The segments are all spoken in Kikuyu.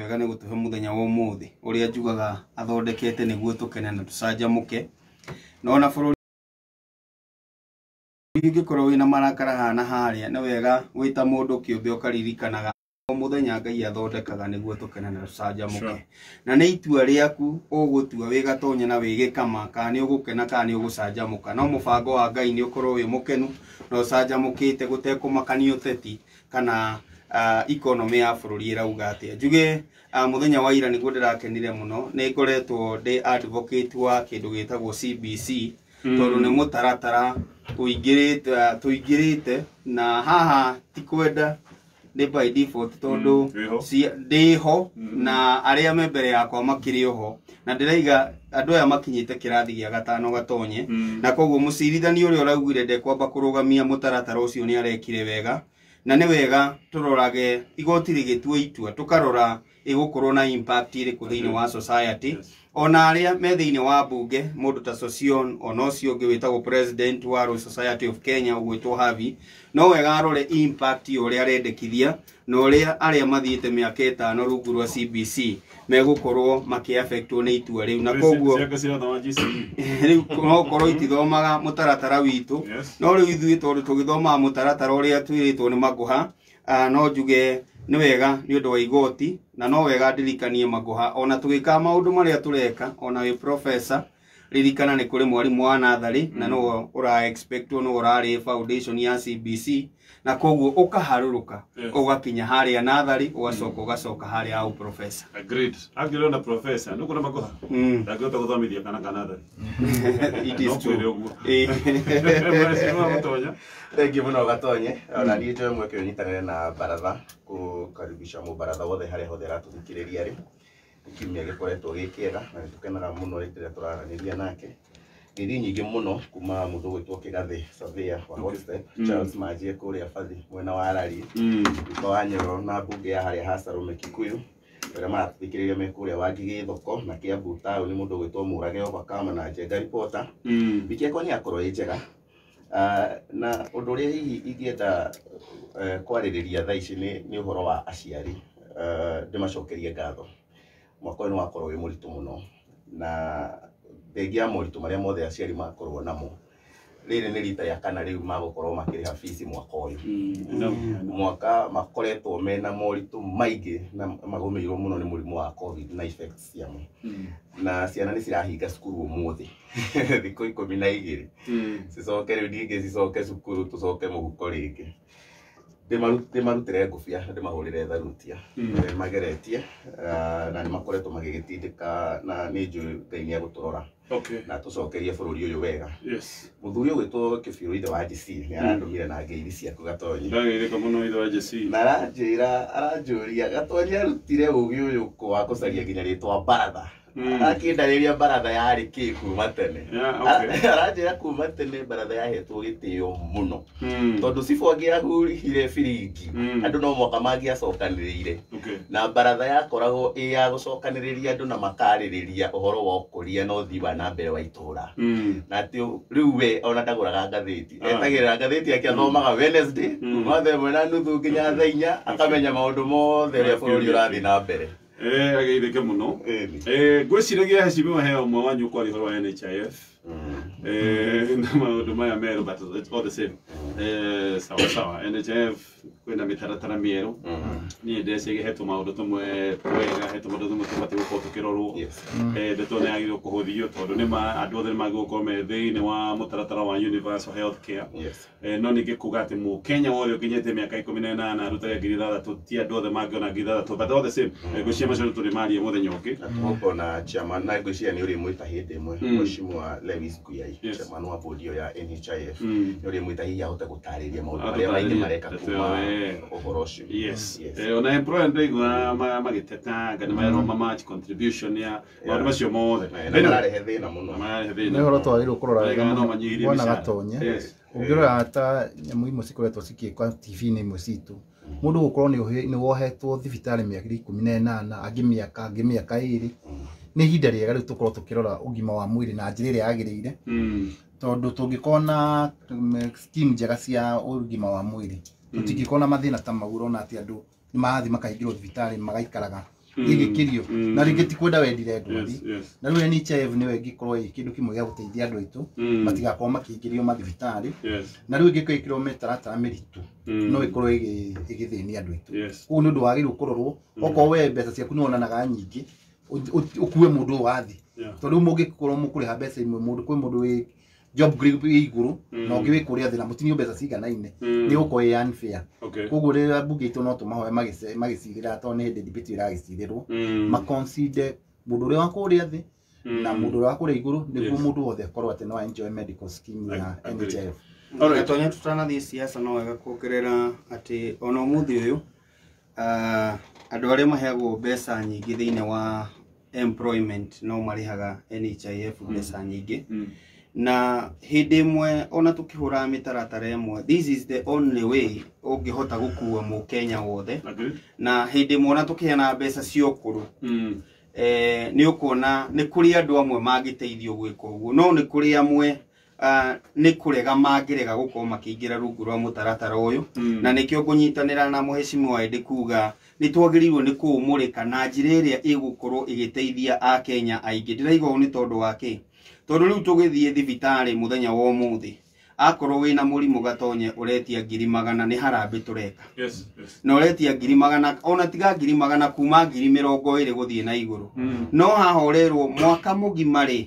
Wega nĩ gũtũhe mũthenya wa ũmũthĩ ũrĩa njugaga athondekete nĩguo tũkene na tũcanjamũke. No ona bũrũri ũngĩkorwo wĩna marakara hana harĩa, nĩ wega wĩ ta mũndũ kĩũmbe ũkaririkanaga o mũthenya Ngai athondekaga nĩguo tũkene na tũcanjamũke. Na nĩ itua rĩaku ũgũtua wĩ Gatonya na wĩ Gĩkama, kana nĩ ũgũkena kana nĩ ũgũcanjamũka. No mũbango wa Ngai nĩ ũkorwo wĩ mũkenu na ũcanjamũkĩte gũtekũmakania ũteti kana economy ya bũrũri ĩrauga atĩa. Njuge mũthenya wa ira nĩguo ndĩrakenire mũno, nĩ ngoretwo ndĩ advocate wa kĩndũ gĩtagwo CBC, tondũ nĩ mũtaratara ũingĩrĩte tũingĩrĩte na haha ti kwenda, nĩ by default, tondũ Wĩho. Ndĩho na arĩa me mbere yakwa makĩrĩ oho, na ndĩraiga andũ aya makinyĩte kĩrathi gĩa gatano, Gatonye. Na koguo mũcirithania ũrĩa ũraugire ndekwamba kũrũgamia mũtaratara ũcio nĩ arekire wega, na nĩ wega tũrorage igoti rĩgĩtua itua, tũkarora ĩgũkorwo na impact ĩrĩkũ thĩinĩ wa society. Ona arĩa me thĩinĩ wa mbunge, mũndũ ta Sosion, ona ũcio ũngĩ wĩtagwo president wa Law Society of Kenya ũgwĩtwo Havi, no wega arore impact ya ũrĩa arendekithia na ũrĩa arĩa mathiĩte mĩaka 5 rungu rwa CBC megũkorwo makĩaffectwo nĩ itua rĩu, na koguo Ciake cirathoma GCE. Rĩu no korwo itithomaga mũtaratara witũ. No rĩu ithuĩ tondũ tũgĩthomaga mũtaratara ũrĩa twĩrĩtwo nĩ Magoha, no njuge nĩ wega nĩ ũndũ wa igoti, na no wega ndirikanie Magoha, ona tũgĩkaga maũndũ marĩa tũreka, ona wĩ professor, ririkana nĩ kũrĩ mwarimũ wa natharĩ na nĩwe ũra expectwo, nĩwe ũrarĩ foundation ya CBC, na koguo ũkaharũrũka ũgakinya harĩa natharĩ, ũgacoka ũgacoka harĩa hau professor. Agreed. Angĩrona professor, nĩ Magoha. Ndangĩhota gũthomithia kana natharĩ. It is No true. kwĩre ũguo. Mheshimiwa Mũtonya. Thank you mũno, Gatonye. Ona niĩ njoe mweke ũyũ nyitanĩre na baratha kũkaribisha mũbaratha wothe harĩa hothe aratũthikĩrĩria. Rĩ nĩ kiumia gĩkoretwo gĩ kĩega na nĩ tũkenaga mũno rĩrĩa tũraranĩria nake. Ngeithi nyingĩ mũno kuma mũndũ ũgwĩtwo Kĩgathĩ Surveyor wa Hotstep, Charles Manjie kũrĩa Bathi mwena wa Rari, Duka wa Nyoro na mbunge ya harĩa ha Salome Kikuyu, arĩa maratũthikĩrĩria me kũrĩa Wangigĩ thoko na Kiambu taũni, mũndũ ũgwĩtwo Mũrage Overcome na Njenga Reporter. Wiki yakwa nĩ yakorwo ĩ njega. Na ũndũ ũrĩa hihi ingĩenda kwarĩrĩria thaa ici nĩ ũhoro wa aciari. Ndĩmacokerie ngatho. Mwaka ũyũ nĩ wakorwo wĩ mũritũ mũno, na thengia ya moritũ marĩa mothe aciari makorwo namo, rĩrĩ nĩ rita rĩa kana rĩu magũkorwo makĩrĩha fees mwaka ũyũ. Mwaka makoretwo mena moritũ maingĩ na magũmĩirwo mũno nĩ mũrimũ wa COVID na effects ciamo, na ciana nĩ cirahinga cukuru ũmũthĩ thikũ 12, cicoke rĩu ningĩ cicoke cukuru, tũcoke mũhuko rĩngĩ. Ndĩmarutĩre ngũbia na ndĩmahũrĩre tharutia. Nĩ mageretie, na nĩ makoretwo magĩgĩtindĩka, na nĩ njũĩ Ngai nĩ egũtũrora na tũcokerie bũrũri ũyũ wega. Mũthuri ũgwĩtwo Kĩbirũ, ithe wa JC, nĩ arandũmire na ngeithi ciaku, Gatonyi. Ndageithĩka mũno, ithe wa JC. Na aranjĩra, aranjũria Gatonyi arutire ũgĩ ũyũ kũ wa gũcaria nginya rĩtwa baratha. Arakĩndarĩria baratha yarĩ kĩ kuma tene. Aranjĩra kuma tene baratha yahetwo gĩtĩo mũno, tondũ cibũ angĩahurihire biringi, andũ no mwaka mangĩacokanĩrĩire, na baratha yakoragwo ĩ ya gũcokanĩrĩria andũ na makarĩrĩria ũhoro wa ũkũria na ũthii wa na mbere wa itũra, na atĩ rĩu we ona ndagũraga ngathĩti, etagĩrĩra ngathĩti yake athomaga Wednesday kuma 1:30 nginya thaa 4, akamenya maũndũ mothe ũrĩa bũrũri ũrathiĩ na mbere. Ageithĩke mũno. Ĩni. Ngwĩciragia heshimiwa he ũmwe wanyu kwaria ũhoro wa NHIF na maũndũ maya merũ, but it's all the same. Sawa sawa, NHIF kwĩna mĩtaratara mĩerũ. Niĩ ndeciria hetwo maũndũ tũmwe twega, hetwo maũndũ tũmwe tũbatiĩ gũkorwo tũkĩrorwo. Ndeto nĩ yagĩrĩirwo kũhũthio, tondũ nĩ ma andũ othe nĩ magĩrĩirwo gũkorwo me thĩinĩ wa mũtaratara wa universal health care. No ningĩ kuga atĩ mũkenya wothe ũkinyĩte mĩaka 18 arutage 6,000, ti andũ othe mangĩona 6,000, but all the same, ngwĩciria macio nĩ tũrĩmaria mũthenya ũngĩ. Na tũhope na chairman, na ngwĩciria nĩ ũrĩmwĩta hĩndĩ ĩmwe, Mheshimiwa Lewis Nguyai, chairman wa board ĩyo ya NHIF, nĩ ũrĩmwĩta hihi ahote gũtarĩria maũndũ marĩa maingĩ Atũtarĩrie. mareka Ndeto kuma ĩyo, ũhoro ũcio. Ona employer ndaigua magĩteta anga nĩ marerwo ma match contribution ya maũndũ macio mothe. Na Anyway, mararehe thĩna mũno. mararehe thĩna. Nĩ ũhoro twagĩrĩirwo kũrora wega Marega no mũno, manyihirie bwana mĩcara. Gatonye. Ũngĩrora ta nyamũ imwe cikoretwo cikĩkwa TV-inĩ imwe citũ, mũndũ gũkorwo nĩ wohetwo thibitarĩ mĩaka 18, angĩ mĩaka, angĩ mĩaka 2, nĩ ihinda rĩega rĩu tũkorwo tũkĩrora ũgima wa mwĩrĩ na njĩra ĩrĩa yagĩrĩire, tondũ tũngĩkorwo na scheme njega cia ũgima wa mwĩrĩ, tũtingĩkorwo na mathĩna ta mau. Ũrona atĩ andũ nĩ marathiĩ makahingĩrwo thibitarĩ magaikaraga. Ĩgĩkĩrio na rĩngĩ ti kwenda wendire ndwari. Yes. Na rĩu NHIF nĩyo ĩngĩkorwo ĩ kĩndũ kĩmwe gĩa gũteithia andũ aitũ matigakorwo makĩingĩrio mathibitarĩ. Na rĩu ĩngĩkorwo ĩkĩrwo mĩtaratara mĩritũ no ĩkorwo ĩgĩthĩnia andũ aitũ. Koguo nĩ ũndũ wagĩrĩirwo kũrorwo, okorwo we mbeca ciaku nĩ wonanaga nyingĩ, ũkue mũndũ ũyũ wathi, tondũ rĩu mũngĩkorwo mũkũrĩha mbeca imwe, mũndũ kwĩ mũndũ wĩ job grade wĩ igũrũ na ũngĩ wĩ kũrĩa thĩ na mũtinio mbeca ciganaine, nĩ gũkorwo ĩ unfair. Koguo rĩrĩa mbunge itũ no tũmahoe magĩcirĩra, tondũ nĩ hĩndĩ debate ĩragĩcirĩrwo, maconsider mũndũ ũrĩa wa kũrĩa thĩ na mũndũ ũrĩa wa kũrĩa igũrũ, nĩguo mũndũ wothe akorwo atĩ no enjoy medical scheme ya Agree. NHIF. Alright. Gatonya, tutanathiĩ siasa, no wega kuongerera atĩ ona ũmũthĩ ũyũ, andũ arĩa maheagwo mbeca nyingĩ thĩinĩ wa employment no marĩhaga NHIF mbeca nyingĩ. Na hĩndĩ ĩmwe ona tũkĩhũraga mĩtaratara ĩmwe, this is the only way ũngĩhota gũkua mũkenya wothe. Agreed. Na hĩndĩ ĩmwe ona tũkĩheana mbeca cia ũkũrũ, nĩ ũkuona nĩ kũrĩ andũ amwe mangĩteithio gwĩka ũguo, no nĩ kũrĩ amwe nĩ kũrega mangĩrega gũkorwo makĩingĩra rungu rwa mũtaratara ũyũ. Na nĩkĩo ngũnyitanĩra na mũhecimiwa Edi kuga nĩ twagĩrĩirwo nĩ kũũmũrĩka na njĩra ĩrĩa ĩgũkorwo ĩgĩteithia akenya aingĩ. Ndĩraiga ũũ nĩ tondũ wa kĩ? Tondũ rĩu tũgĩthiĩ thibitarĩ mũthenya wa ũmũthĩ, akorwo wĩna mũrimũ, Gatonye, ũretia 100,000, nĩ harambĩ tũreka. Na ũretia 100,000, ona tiga 100,000, kuma 20,000 gũthiĩ na igũrũ. No haha ũrerwo mwaka mũgima rĩ,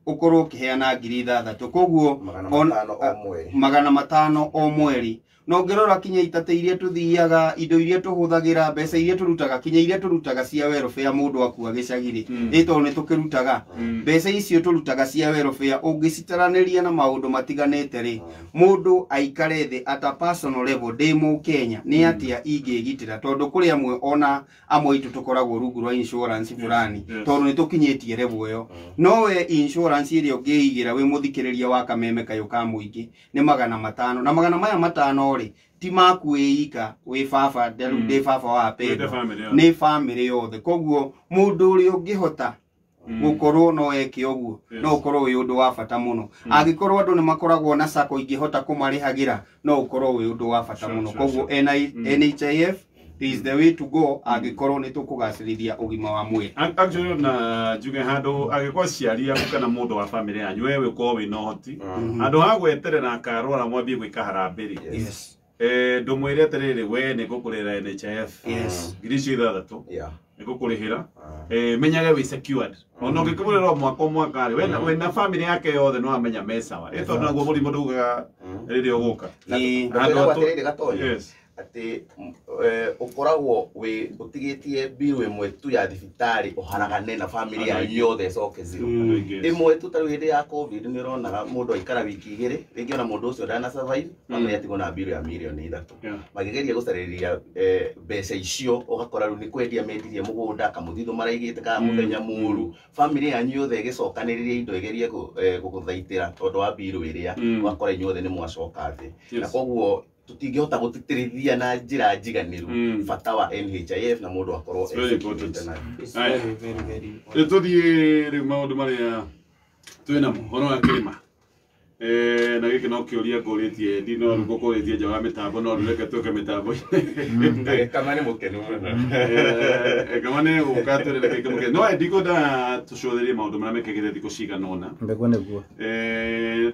ũkorwo ũkĩheana 6,000, koguo Magana 500 o mweri. 500 o mweri. Na ũngĩrora kinya itatĩ iria tũthiaga, indo iria tũhũthagĩra, mbeca iria tũrutaga, kinya iria tũrutaga cia welfare mũndũ akua gĩcagi-rĩ, ĩ tondũ nĩ tũkĩrutaga mbeca icio tũrutaga cia welfare, ũngĩcitaranĩria na maũndũ matiganĩte rĩ, mũndũ aikare thĩ at a personal level, ndĩ mũkenya nĩ atĩa ingĩgitĩra? Tondũ kũrĩ amwe, ona amwe aitũ tũkoragwo rungu rwa insurance fulani, tondũ nĩ tũkinyĩtie level ĩyo. No we insurance ĩrĩa ũngĩigĩra wĩ mũthikĩrĩria wa Kameme Kayũ ka Mũingĩ nĩ 500, na magana maya matano rĩ, ti maku wĩ ika, wĩ baba rĩu, ndĩ baba wa Wĩ Pendo, family yothe. nĩ famĩlĩ yothe. Koguo mũndũ ũrĩa ũngĩhota gũkorwo no eke ũguo, no ũkorwo wĩ ũndũ wa bata mũno. Angĩkorwo andũ nĩ makoragwo na sacco ingĩhota kũmarĩhagĩra, no ũkorwo wĩ ũndũ wa bata mũno. Koguo NHIF is the way to go angĩkorwo nĩ tũkũgacĩrithia ũgima wa mwĩrĩ. Actually, na njuge handũ angĩkorwo aciari aku kana mũndũ wa family yanyu, wewe ũkorwo wĩna ũhoti, handũ ha gweterera akarwara mwambie gwĩka harambĩ rĩ, ndũmwĩre atĩrĩrĩ, we nĩ ngũkũrĩra NHIF 6,000, nĩ ngũkũrĩhĩra, menyage wĩ secured. Ona ũngĩkĩmũrĩra o mwaka o mwaka rĩ, wena family yake yothe no amenya me sawa, ĩ tondũ naguo mũrimũ ndaugaga rĩrĩa ũgũka. Na Andũ atĩrĩrĩ, Gatonya, atĩ ũkoragwo wĩ ũtigĩtie mbiru ĩmwe tu ya thibitarĩ ũharagane na family yanyu yothe ĩcoke zero. Andũ aingĩ, yes. Ĩmwe tu. Tarĩu hĩndĩ ya COVID nĩ ũronaga mũndũ aikara wiki 2 rĩngĩ, ona mũndũ ũcio ndana survive, family atigwo na mbiru ya mirioni 3. Makĩgeria gũcarĩria mbeca icio, ũgakora rĩu nĩ kwendia mendirie mũgũnda, kamũthithũ maraigĩte ka mũthenya mũru, family yanyu yothe ĩgĩcokanĩrĩria indo ĩgerie gũgũthaitĩra tondũ wa mbiru ĩrĩa, ũgakora inyuothe nĩ mwacoka thĩ. Na koguo tũtingĩhota gũtĩtĩrithia na njĩra njiganĩru bata wa NHIF na mũndũ akorwo It's very important. executed nayo. It's Aya. very, very, very important. Rĩu tũthiĩ rĩu maũndũ marĩa twĩnamo, ũhoro wa kĩrĩma. Na gĩkĩ no kĩũria ngũrĩtie ndi, no rĩu ngũkũrĩtie nja wa mĩtambo, no rĩu reke tũke mĩtambo-inĩ. Kama nĩ mũkenu mũno. Kama nĩ gũka twĩrĩ reke no ndigũnda tũcũthĩrĩrie maũndũ marĩa mekĩkĩte thikũ cigana ũna. Nĩguo, nĩguo.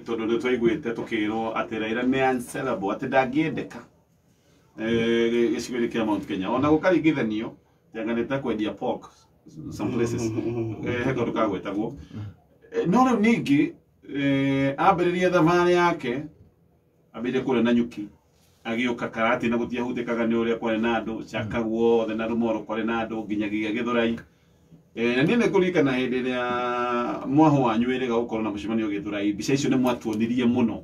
Tondũ nĩ twaiguĩte tũkĩrwo atĩ Raila nĩ unsellable, atĩ ndangĩendeka gĩcigo-inĩ kĩa Mount Kenya, ona gũkaringithanio tianganĩte kwendia pork some places, he kaũndũ kagwetagwo. No rĩu ningĩ ambĩrĩria thabarĩ yake, ambĩrĩria kũrĩa Nanyuki, agĩũka Karati na gũtiahutĩkaga nĩ ũrĩa kwarĩ na andũ Chaka guothe na Rũmoro kwarĩ na andũ nginyagia Gĩthũrai. Na niĩ nĩ ngũririkana hĩndĩ ĩrĩa mwaho wanyu wĩrĩga gũkorwo na mũcemanio Gĩthũrai, mbica icio nĩ mwatuonirie mũno,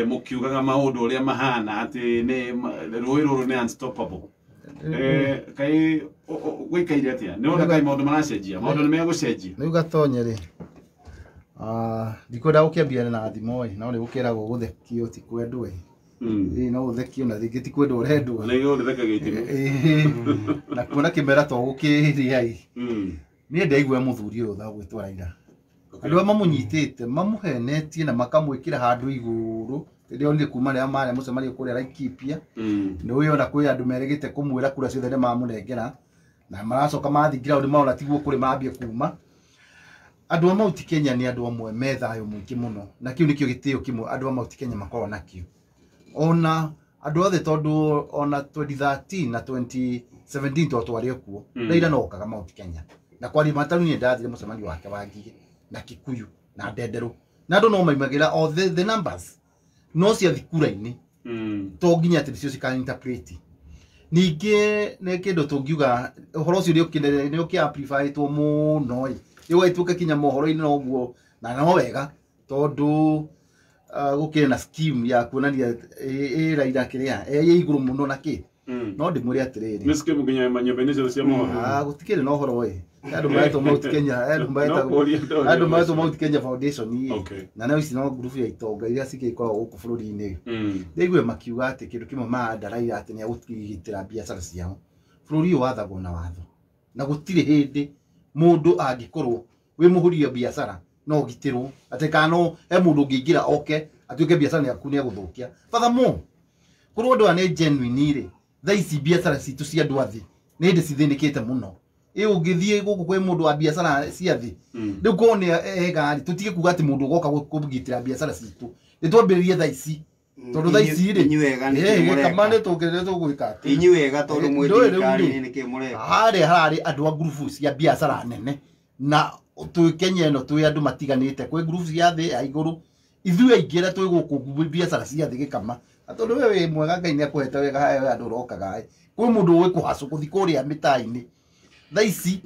mũkiugaga maũndũ ũrĩa mahana atĩ nĩ rũĩ rũrũ nĩ unstoppable. Kaĩ gũikaire atĩa? Nĩ wona kaĩ maũndũ maracenjia, maũndũ nĩ megũcenjia? Rĩu Gatonye rĩ, ndikwenda gũkĩambia na thimo ĩ, no nĩ gũkĩragwo gũthekio ti kwendwo ĩ. Ĩ no ũthekio na rĩngĩ ti kwendwo ũrendwo. Na igũrũ rĩthekagia itimũ. Ĩ, na kuona kĩmera to gũkĩrĩa ĩ. Niĩ ndaigua mũthuri ũyũ ũgwĩtwo Raila, andũ arĩa mamũnyitĩte mamũhenetie na makamwĩkĩra handũ igũrũ, rĩrĩa onire kuma rĩrĩa marĩa mũcemanio kũrĩa Laikipia, nĩ ũĩ ona kwĩ andũ merĩgĩte kũmwĩra kura ciothe nĩ mamũnengera. Na maracoka mathiĩ ground maona tiguo kũrĩ mambie kuma. Andũ a Mount Kenya nĩ andũ amwe me thayũ mũingĩ mũno, na kĩu nĩkĩo gĩtĩo kĩmwe andũ a Mount Kenya makoragwo nakĩo. Ona andũ othe tondũ ona 2013 na 2017 to twarĩ kuo, Raila no okaga Mount Kenya. Na kwaria mataru nĩ ndathire mũcemanio wake wa Ngigĩ na Kikuyu na Ndenderũ, na andũ no maimagĩra all the numbers no ciathi kura-inĩ to nginya atĩ nĩcio cika interpret. Ningĩ nĩ kĩndũ tũngiuga ũhoro ũcio nĩ ũkĩ-amplifyĩtwo mũno ĩ, ĩgagĩtuĩka kinya mohoro-inĩ noguo, na no wega tondũ gũkĩrĩ na scheme ya kuonania ĩ Raila kĩrĩa ĩ igũrũ mũno na kĩ. No ndĩmwĩre atĩrĩrĩ, nĩ scheme nginya nyũmba-inĩ ciothe cia mohoro. Gũtikĩrĩ na ũhoro ĩ, andũ maretwo Mount Kenya, andũ maretwo andũ maretwo Mount Kenya Foundation ĩ, na no ici no ngurubu ya itonga iria cigĩkoragwo gũkũ bũrũri-inĩ. Ndaiguire makiuga atĩ kĩndũ kĩmwe maranda Raila atĩ nĩ egũgitĩra biacara ciao. Bũrũri ũyũ wathagwo na watho, na gũtirĩ hĩndĩ mũndũ angĩkorwo wĩ mũhũri wa biacara no ũgitĩrwo atĩ kana no he mũndũ ũngĩingĩra oke atuĩke biacara yaku nĩ egũthũkia. Furthermore, korwo andũ aya nĩ genuine rĩ, thaa ici biacara citũ cia andũ a thĩ nĩ hĩndĩ cithĩnĩkĩte mũno. Ĩ ũngĩthiĩ gũkũ kwĩ mũndũ wa biacara cia thĩ, rĩu korwo nĩ ega rĩ, tũtige kuga atĩ mũndũ ũgoka kũgitĩra biacara citũ, nĩ twambĩrĩrie thaa ici tondũ thaa ici rĩ, inyuĩ wega nĩ kĩ mũreka? Kama nĩ tũgwĩka atĩ inyuĩ wega tondũ mwĩ Ndũĩ rĩu rĩ, thirikari-inĩ nĩ kĩ mũreka? Harĩa hararĩ andũ a ngurubu cia biacara nene, na twĩ Kenya ĩno twĩ andũ matiganĩte, kwĩ ngurubu cia thĩ ya igũrũ, ithuĩ aingĩ arĩa twĩ gũkũ biacara cia thĩ gĩkama, na tondũ we wĩ mwega Ngai nĩ akũhete wega harĩa we andũ ũrokaga ĩ, kwĩ mũndũ ũĩ kũhacũ gũthiĩ kũrĩa mĩtaa-inĩ. Thaa ici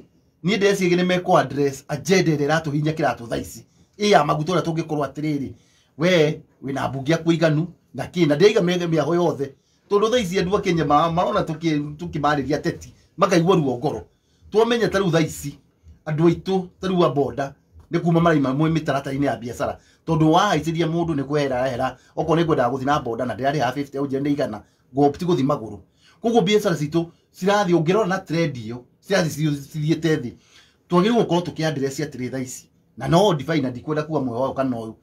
niĩ ndĩreciria nĩ mekũ address agenda ĩrĩa ĩratũhihinya kĩratũ thaa ici ĩ ya maguta ũrĩa tũngĩkorwo atĩrĩrĩ, we wĩna mbunge aku aiganu na kĩ, na ndĩraiga mĩago yothe tondũ thaa ici andũ a Kenya marona tũkĩmarĩria ateti makaigua ruo ngoro. Twamenya ta rĩu thaa ici andũ aitũ ta rĩu a boda nĩ kuma maraima mwĩ mĩtaratara-inĩ ya biacara, tondũ wahaicĩria mũndũ nĩ kwehera ehera, okorwo nĩ ngwendaga gũthiĩ na boda na ndĩrarĩhaga 50 ũnjĩre nĩ igana, ngũopti gũthiĩ magũrũ. Koguo biacara citũ cirathiĩ, ũngĩrora na trend ĩyo cirathiĩ cithiĩte thĩ. Twagĩrĩirwo gũkorwo tũkĩ-address atĩrĩ thaa ici, na no define, na ndikwenda kuga mwega ũyũ kana ũyũ.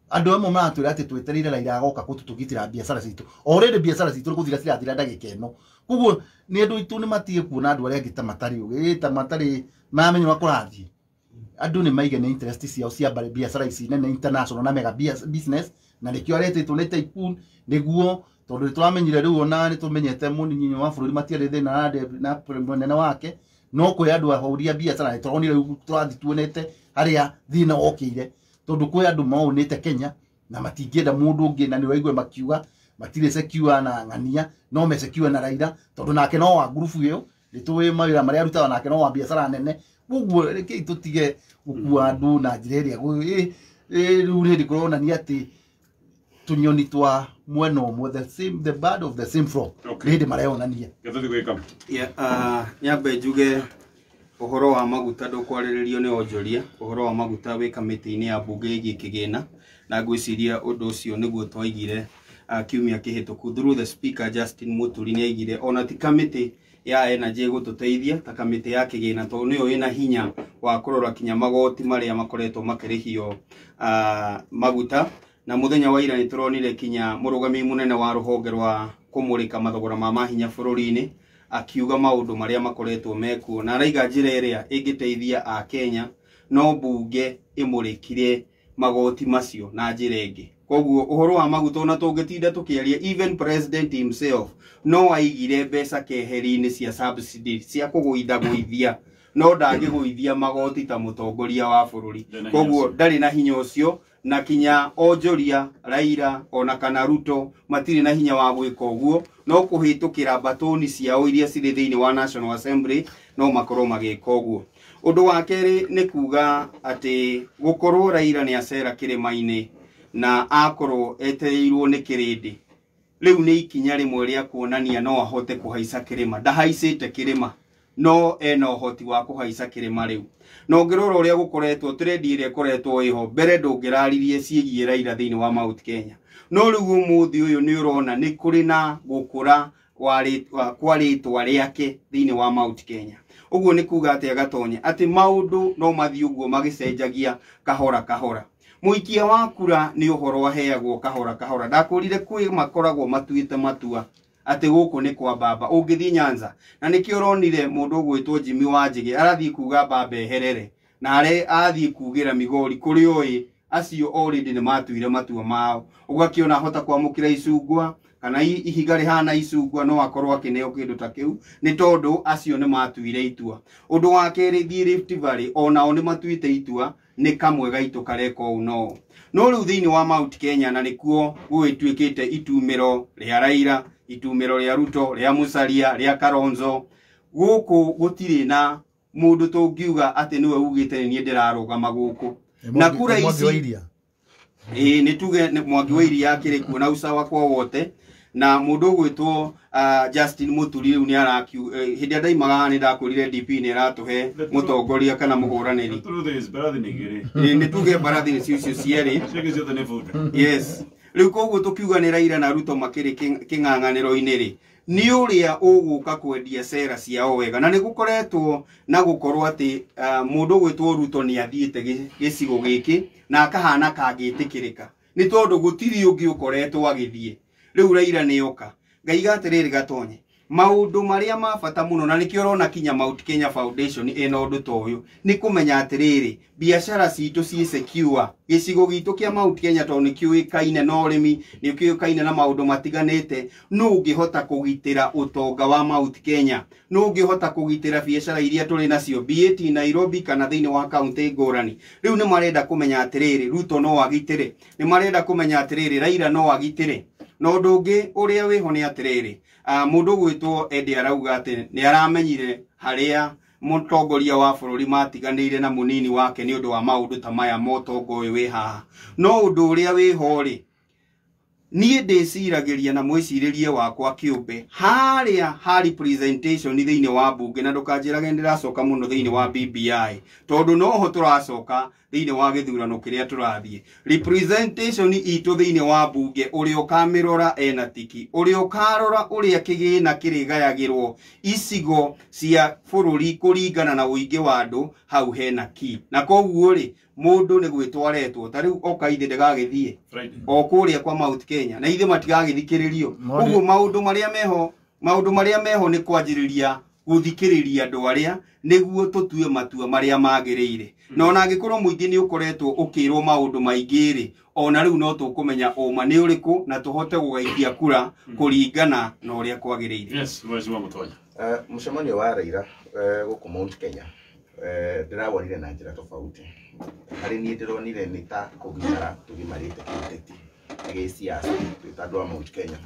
Andũ amwe maratwĩra atĩ twetereire Raila agoka gũtũtũgitĩra biacara citũ, already biacara citũ nĩ gũthira cirathira ndagĩka ĩno. Koguo nĩ andũ aitũ nĩ matige kuona andũ arĩa angĩ ta matarĩ ũgĩ, ta matarĩ maramenya ũrĩa kũrathiĩ. Andũ nĩ maige nĩ interest ciao cia biacara ici nene international na mega business, na nĩkĩo aretĩtwo nĩ tycoon nĩguo, tondũ nĩ tũramenyire rĩu ona nĩ tũmenyete mũnini wa bũrũri matiarĩ thĩna na mũnene wake, no kwĩ andũ ahũri a biacara nĩ tũronire rĩu tũrathiĩ tuonete harĩa thĩna wokĩire, tondũ kwĩ andũ maonĩte Kenya na matingĩenda mũndũ ũngĩ, na nĩ waigua makiuga matirĩ secure na ng'ania, no me secure na Raila, tondũ nake no wa ngurubu ĩyo, nĩ tũĩ mawĩra marĩa arutaga, nake no wa biacara nene. Koguo rekei tũtige gũkua andũ na njĩra ĩrĩa rĩu nĩ hĩndĩ kũronania atĩ tũnyoni twa mwena ũmwe, the same, the bird of the same flock, nĩ hĩndĩ mareyonania. Gĩtũthi gwĩka. Nyambe njuge ũhoro wa maguta ndũkwarĩrĩrio nĩ onjoria, ũhoro wa maguta wĩ kamĩtĩ-inĩ ya mbunge ĩgiĩ kĩgĩna, na ngwĩciria ũndũ ũcio nĩguo twaigire kiumia kĩhĩtũku through the speaker Justin Muturi nĩ aigire ona ti kamĩtĩ ya energy ĩgũtũteithia ta kamĩtĩ ya kĩgĩna, tondũ nĩyo ĩna hinya wa kũrora kinya magoti marĩa makoretwo makĩrĩhio maguta. Na mũthenya wa ira nĩ tũronire kinya mũrũgamĩrĩri mũnene wa rũhonge rwa kũmũrĩka mathogora ma mahinya bũrũri-inĩ akiuga maũndũ marĩa makoretwo mekuo, na araiga njĩra ĩrĩa ĩngĩteithia a Kenya no mbunge ĩmũrĩkire magoti macio na njĩra ĩngĩ. Koguo ũhoro wa maguta ona tũngĩtinda tũkĩaria, even president himself no aigire mbeca keheri-inĩ cia subsidy cia kũgũithagũithia, no ndangĩgũithia magoti ta mũtongoria wa bũrũri. Koguo ndarĩ na hinya ũcio, na kinya onjoria Raila ona kana Ruto matirĩ na hinya wa gwĩka ũguo, no kũhĩtũkĩra mbatũni ciao iria cirĩ thĩinĩ wa National Assembly no makorwo magĩka ũguo. Ũndũ wa kerĩ nĩ kuga atĩ gũkorwo Raila nĩ acera kĩrĩma-inĩ na akorwo etereirwo nĩ kĩrĩndĩ, rĩu nĩ ikinya rĩmwe rĩa kuonania no ahote kũhaica kĩrĩma. Ndahaicĩte kĩrĩma, no ena ũhoti wa kũhaica kĩrĩma rĩu. Na ũngĩrora ũrĩa gũkoretwo, trend ĩrĩa ĩkoretwo ĩho mbere, ndũngĩraririe ciĩgiĩ Raila thĩinĩ wa Mount Kenya, no rĩu ũmũthĩ ũyũ nĩ ũrona nĩ kũrĩ na gũkũra kwa rĩtwa rĩake thĩinĩ wa Mount Kenya. Ũguo nĩ kuga atĩ agatonye atĩ maũndũ no mathiĩ ũguo magĩcenjagia kahora kahora. Mũikia wa kura nĩ ũhoro aheagwo kahora kahora. Ndakũrire kwĩ makoragwo matuĩte matua atĩ gũkũ nĩ kwa baba. Ũngĩthiĩ Nyanza na nĩkĩo ũronire mũndũ ũgwĩtwo Jimmy Wanjigi arathiĩ kuga baba eherere, na are athiĩ kugĩra Migori kũrĩa oĩ acio already nĩ matuire matua mao. Ũgakĩona ahota kwamũkĩra icungwa kana ihiga rĩhana icungwa, no akorwo akĩneo kĩndũ ta kĩu nĩ tondũ acio nĩ matuire itua. Ũndũ wa kerĩ, thiĩ Rift Valley onao nĩ matuĩte itua, nĩ kamwe gaitũ kareka ũũ no no rĩu thĩinĩ wa Mount Kenya, na nĩkuo gũgĩtuĩkĩte itumĩro rĩa Raila, itumĩro rĩa Ruto, rĩa Musalia, rĩa Kalonzo. Gũkũ gũtirĩ na mũndũ tũngiuga atĩ nĩwe ugĩte nĩ niĩ ndĩrarũgama gũkũ. Na kura ici ĩĩ nĩ tuge Mwangi wa Iria akĩrĩ kuo na usawa kwa wote, na mũndũ ũgwĩtwo Justin Muturi rĩu nĩ arakiu hĩndĩ ĩrĩa ndaimaga nĩ ndakwĩrire DP nĩ ĩratũhe mũtongoria kana mũhũranĩri. Nĩ tuge mbarathi nĩ icio cierĩ. Yes. Rĩu koguo tũkiuga nĩ Raila na Ruto makĩrĩ kĩng'ang'anĩro-inĩ rĩ, nĩ ũrĩa ũgũka kwendia cera ciao wega. Na nĩ gũkoretwo na gũkorwo atĩ mũndũ ũgwĩtwo Ruto nĩ athiĩte gĩcigo gĩkĩ na akahana kangĩtĩkĩrĩka, nĩ tondũ gũtirĩ ũngĩ ũkoretwo agĩthiĩ. Rĩu Raila nĩ oka. Ngaiga atĩrĩrĩ Gatonye, maũndũ marĩa ma bata mũno, na nĩkĩo ũrona kinya Mount Kenya Foundation ĩna ũndũ ta ũyũ, nĩ kũmenya atĩrĩrĩ, biacara citũ ciĩ secure. Gĩcigo gitũ kĩa Mount Kenya tondũ nĩ kĩũĩkaine na ũrĩmi, nĩ kĩũĩkaine na maũndũ matiganĩte, nũ ũngĩhota kũgitĩra ũtonga wa Mount Kenya? Nũ ũngĩhota kũgitĩra biacara iria tũrĩ nacio, be it Nairobi kana thĩinĩ wa kaunti ngũrani? Rĩu nĩ marenda kũmenya atĩrĩrĩ, Ruto no agitĩre. Nĩ marenda kũmenya atĩrĩrĩ, Raila no agitĩre. Na ũndũ ũngĩ ũrĩa wĩho nĩ atĩrĩrĩ, mũndũ ũgwĩtwo Eddie arauga atĩ nĩ aramenyire harĩa mũtongoria wa bũrũri matiganĩire na mũnini wake nĩ ũndũ wa maũndũ ta maya ma ũtonga ũyũ wĩ haha. No ũndũ ũrĩa wĩho rĩ, niĩ ndĩciragĩria na mwĩcirĩrie wakwa kĩũmbe harĩa ha representation thĩinĩ wa mbunge, na ndũkanjĩrage ndĩracoka mũno thĩinĩ wa BBI tondũ noho tũracoka thĩinĩ wa gĩthurano kĩrĩa tũrathiĩ. Representation itũ thĩinĩ wa mbunge, ũrĩa ũkamĩrora ena tiki, ũrĩa ũkarora ũrĩa kĩgĩna kĩrĩgayagĩrwo icigo cia bũrũri kũringana na ũingĩ wa andũ, hau hena ki. Na koguo rĩ, mũndũ nĩ gwĩtwo aretwo, ta rĩu oka ithe ndagagĩthiĩ o kũrĩa kwa Mount Kenya, na ithe matigagĩthikĩrĩrio. Ũguo maũndũ marĩa meho nĩ kwanjĩrĩria gũthikĩrĩria andũ arĩa nĩguo tũtue matua marĩa magĩrĩire. Na ona angĩkorwo mũingĩ nĩ ũkoretwo ũkĩrwo maũndũ maingĩ rĩ, ona rĩu no tũkũmenya ũma nĩ ũrĩkũ na tũhote gũgaikia kura kũringana na ũrĩa kwagĩrĩire. Yes, Mheshimiwa Mutonya. Mũcemanio wa Raila gũkũ Mount Kenya ndĩrawonire na njĩra tofauti. Harĩ niĩ ndĩronire nĩ ta kũgimara tũgimarĩte kĩũteti na gĩsiasa twĩ ta andũ a Mount Kenya.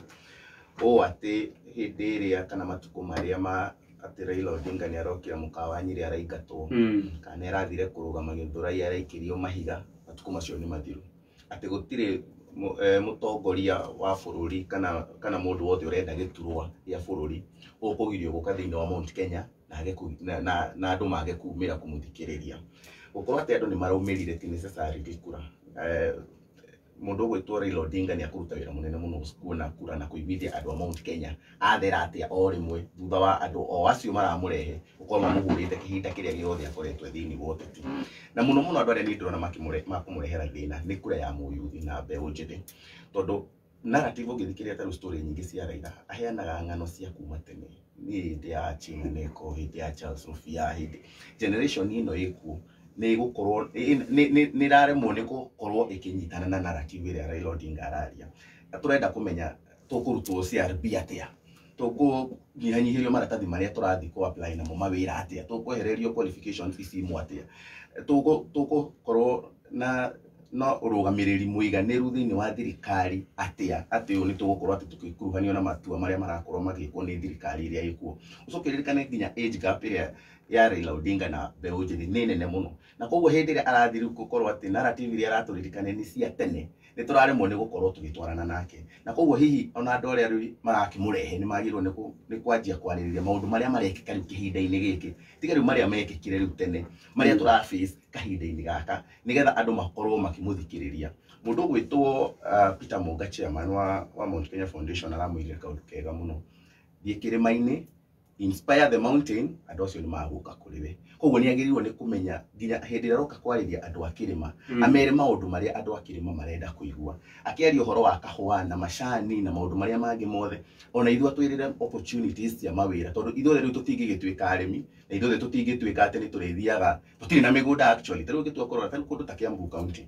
Ũũ atĩ hĩndĩ ĩrĩa kana matukũ marĩa ma atĩ Raila Odinga nĩ arokire mũkawa Nyĩrĩ araingatwo, kana nĩ arathire kũrũgama Gĩthũrai araikĩrio mahiga, matukũ macio nĩ mathiru. Atĩ gũtirĩ mũtongoria wa bũrũri kana mũndũ wothe ũrenda gĩturwa gĩa bũrũri ũkũgirio gũka thĩinĩ wa Mount Kenya na andũ mage kumĩra kũmũthikĩrĩria. Gũkorwo atĩ andũ nĩ maraumĩrire ti necessarily kura. Mũndũ ũgwĩtwo Raila Odinga nĩ akũruta wĩra mũnene mũno kuona kura na kũiguithia andũ a Mount Kenya athera atĩa o rĩmwe thutha wa andũ o acio maramũrehe gũkorwo mamũhũrĩte kĩhinda kĩrĩa gĩothe akoretwo thĩinĩ wa ũteti. Na mũno mũno andũ arĩa niĩ ndĩrona makũmũrehera thĩna nĩ kura ya mũyuthi na mbeũ njĩthĩ, tondũ narrative ũngĩthikĩrĩria ta rĩu story nyingĩ cia Raila aheanaga ng'ano cia kuma tene, nĩ hĩndĩ ya China Neko, hĩndĩ ya Charles Rufia, hĩndĩ generation ĩno ĩkuo nĩ ĩgũkorwo nĩ ĩraremwo nĩ gũkorwo ĩkĩnyitana na narrative ĩrĩa Raila Odinga araria. Na tũrenda kũmenya tũkũrutwo CRB atĩa, tũkũnyihanyihĩrio maratathi marĩa tũrathiĩ kũ apply namo mawĩra atĩa, tũkwehererio qualifications ici imwe atĩa, tũgũkorwo na ũrũgamĩrĩri mũiganĩru thĩinĩ wa thirikari atĩa, atĩ ũyũ nĩ tũgũkorwo atĩ tũgĩkuruhanio na matua marĩa marakorwo magĩkwo nĩ thirikari ĩrĩa ĩkuo. Ũcoke ũririkane nginya age gap ĩrĩa ya Raila Odinga na mbeũ njĩthĩ nĩ nene mũno, na koguo hĩndĩ ĩrĩa arathiĩ rĩu gũkorwo atĩ narrative iria aratũririkania nĩ cia tene, nĩ tũraremwo nĩ gũkorwo tũgĩtwarana nake. Na koguo hihi ona andũ arĩa rĩu marakĩmũrehe nĩ magĩrĩirwo nĩ kwanjia kwarĩrĩria maũndũ marĩa marekĩka rĩu kĩhinda-inĩ gĩkĩ, tiga rĩu marĩa mekĩkire rĩu tene, marĩa tũra face kahinda-inĩ gaka, nĩgetha andũ makorwo makĩmũthikĩrĩria. Mũndũ ũgwĩtwo Peter Munga, chairman wa Mount Kenya Foundation, aramwĩrire kaũndũ kega mũno, thiĩ kĩrĩma-inĩ Inspire the mountain andũ acio nĩ magũka kũrĩ we. Koguo nĩ agĩrĩirwo nĩ kũmenya nginya hĩndĩ ĩrĩa aroka kwarĩria andũ a kĩrĩma, amere maũndũ marĩa andũ a kĩrĩma marenda kũigua. Akĩaria ũhoro wa kahũa na macani na maũndũ marĩa mangĩ mothe, ona ithuĩ atwĩrĩre opportunities cia mawĩra, tondũ ithuothe rĩu tũtingĩgĩtuĩka arĩmi na ithuothe tũtingĩtuĩka atĩ nĩ tũrĩthiaga, tũtirĩ na mĩgũnda actually. Ta rĩu ũngĩtua kũrora ta rĩu kũndũ ta Kiambu County,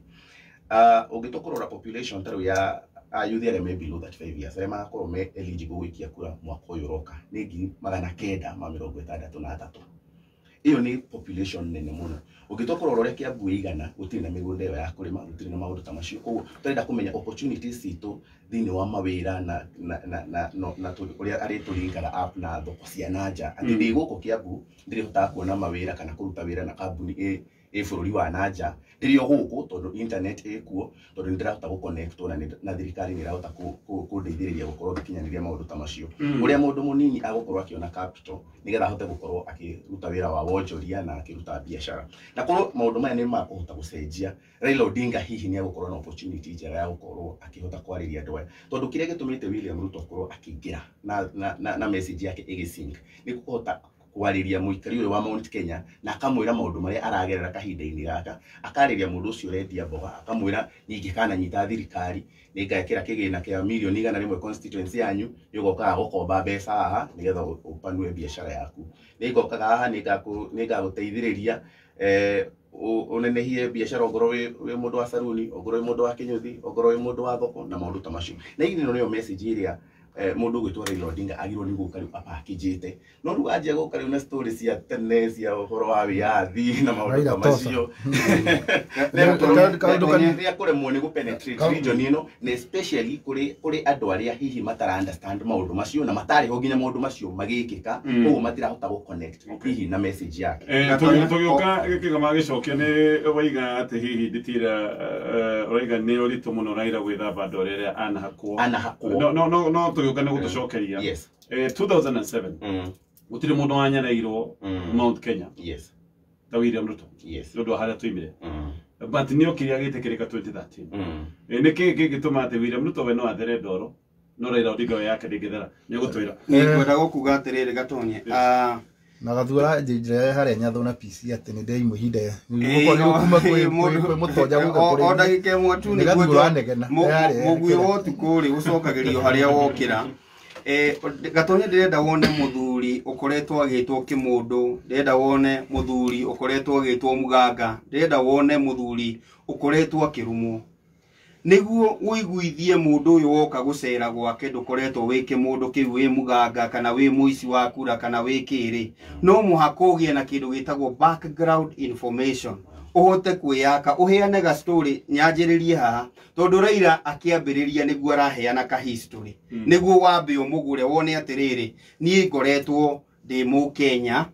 ũngĩtua kũrora population ta rĩu ya youth arĩa me below 35 years arĩa magakorwo me eligible gũikia kura mwaka ũyũ ũroka nĩ 963,000. Ĩyo nĩ population nene mũno. Ũngĩtua kũrora ũrĩa Kiambu ĩigana, gũtirĩ na mĩgũnda ĩyo ya kũrĩma, gũtirĩ na maũndũ ta macio. Koguo tũrenda kũmenya opportunities citũ thĩinĩ wa mawĩra na ũrĩa arĩtũringaga up na thoko cia na nja, atĩ ndĩ gũkũ Kiambu ndĩrĩhotaga kuona mawĩra kana kũruta wĩra na kambuni ĩ bũrũri wa na nja ndĩrĩ o gũkũ, tondũ internet ĩkuo, tondũ nĩ ndĩrahota gũconnectwo na thirikari nĩ ĩrahota kũndeithĩrĩria gũkorwo ngĩkinyanĩria maũndũ ta macio. Ũrĩa mũndũ mũnini agũkorwo akĩona capital nĩgetha ahote gũkorwo akĩruta wĩra wa wonjoria na akĩruta biacara. Na korwo maũndũ maya nĩ makũhota gũcenjia, Raila Odinga hihi nĩ egũkorwo na opportunity njega ya gũkorwo akĩhota kwarĩria andũ aya, tondũ kĩrĩa gĩtũmĩte William Ruto akorwo akĩingĩra na message yake ĩgĩsync nĩ kũhota kwarĩria mũikari ũyũ wa Mount Kenya na akamwĩra maũndũ marĩa aragerera kahinda-inĩ gaka, akarĩria mũndũ ũcio ũrendia mboga, akamwĩra ningĩ kananyita thirikari nĩngekĩra kĩgĩna kĩa 100,000,000 constituency yanyu, nĩũgokaga gũkomba mbeca haha nĩgetha ũpanue biacara yaku, nĩngokaga haha nĩngagũteithĩrĩria ũnenehie biacara ongorwo wĩ mũndũ wa saruni, ongorwo wĩ mũndũ wa kĩnyũthi, ongorwo wĩ mũndũ wa thoko na maũndũ ta macio. Na ĩno nĩyo message ĩrĩa mũndũ ũgwĩtwo Raila Odinga agĩrĩirwo nĩ gũka rĩu apakĩnjĩte. No rĩu anjia gũka rĩu na story cia tene cia ũhoro wa wĩyathi na maũndũ ta macio, nĩ akũremwo nĩ gũpenetrate region ĩno, na especially kũrĩ andũ arĩa hihi matara understand maũndũ macio na matarĩ ho nginya maũndũ macio magĩkĩka, koguo matirahota gũconnect hihi na message yake. Tũgĩũka gĩkĩgama gĩcokia nĩ waiga atĩ hihi nditira ũraiga nĩ ũritũ mũno Raila gwĩthamba ndore ĩrĩa anahakwo. No tũgĩũka nĩ gũtũcokeria. Yes. 2007 gũtirĩ mũndũ wanyereirwo Mount Kenya. Yes. Ta William Ruto. Yes. Nĩ ũndũ wa harĩa tũimire. But nĩ okire agĩtĩkĩrĩka 2013. Nĩ kĩĩ kĩngĩtũma atĩ William Ruto we no athere ndoro no Raila Odinga we yake ndĩngĩthera? Nĩ ũgũtwĩra. Nĩ ngwenda gũkuga atĩrĩrĩ Gatonye. Na gathura njĩra harĩa Nyathũ na PC atĩ nĩ ndeimwe ihinda kuma kwĩ mũtonja gũka kũrĩ o ndagĩka ĩmwe tu nĩ gathura negena mũguĩ wa ũtukũ rĩ ũcokagĩrio harĩa wokĩra. Gatonye ndĩrenda wone mũthuri ũkoretwo agĩtwo kĩmũndũ, ndĩrenda wone mũthuri ũkoretwo agĩtwo mũganga, ndĩrenda wone mũthuri ũkoretwo akĩrumwo, nĩguo ũiguithie mũndũ ũyũ woka gũcera gwake ndũkoretwo wĩ kĩmũndũ kĩu, wĩ mũganga kana wĩ mũici wa kura kana wĩ kĩrĩ, no mũhaka ũgĩe na kĩndũ gĩtagwo background information, ũhote kwĩyaka, ũheane ga story. Nyanjĩrĩrie haha tondũ Raila akĩambĩrĩria nĩguo araheana ka history, nĩguo wambe ũmũgũre wone atĩrĩrĩ, niĩ ngoretwo ndĩ mũkenya,